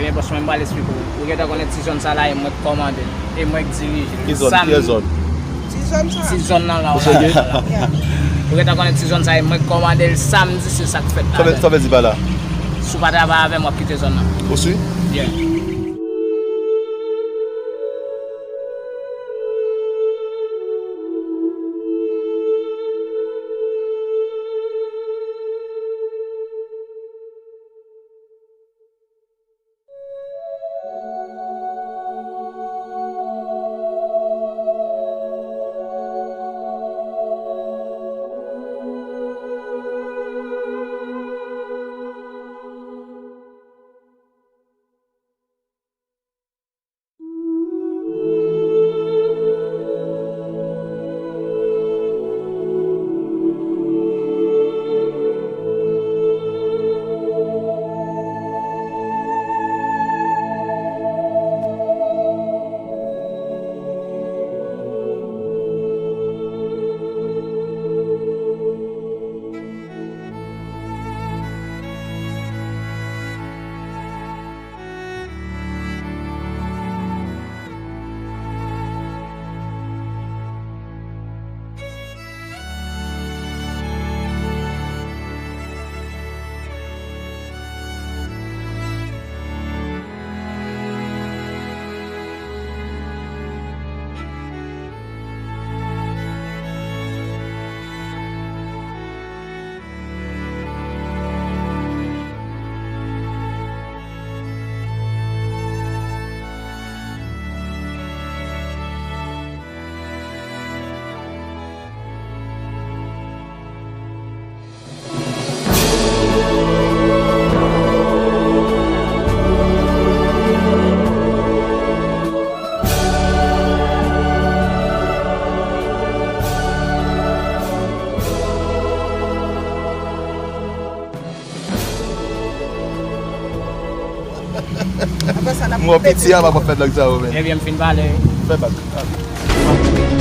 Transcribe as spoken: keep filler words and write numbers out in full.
Ebyen, bòs, mwen, m pral esplike w. Ou gentan konnen ti zòn sa la, e mwen k kòmande l. E mwen k dirije l. Ki zòn? Sa m- Ki zòn? Ti zòn sa. Ti zòn nan la, w la. Ou gentan konnen ti zòn sa, e mwen k kòmande l. Sa m di, se sa k fèt la. Sa vle, sa vle di pa la? Si w pa travay avè m, w ap kite zòn nan. Ou si? Yeah. Apre sa, n ap Mwen piti a, pa fè blag sa yo, men. Ebyen, m fin pale. Fè bak.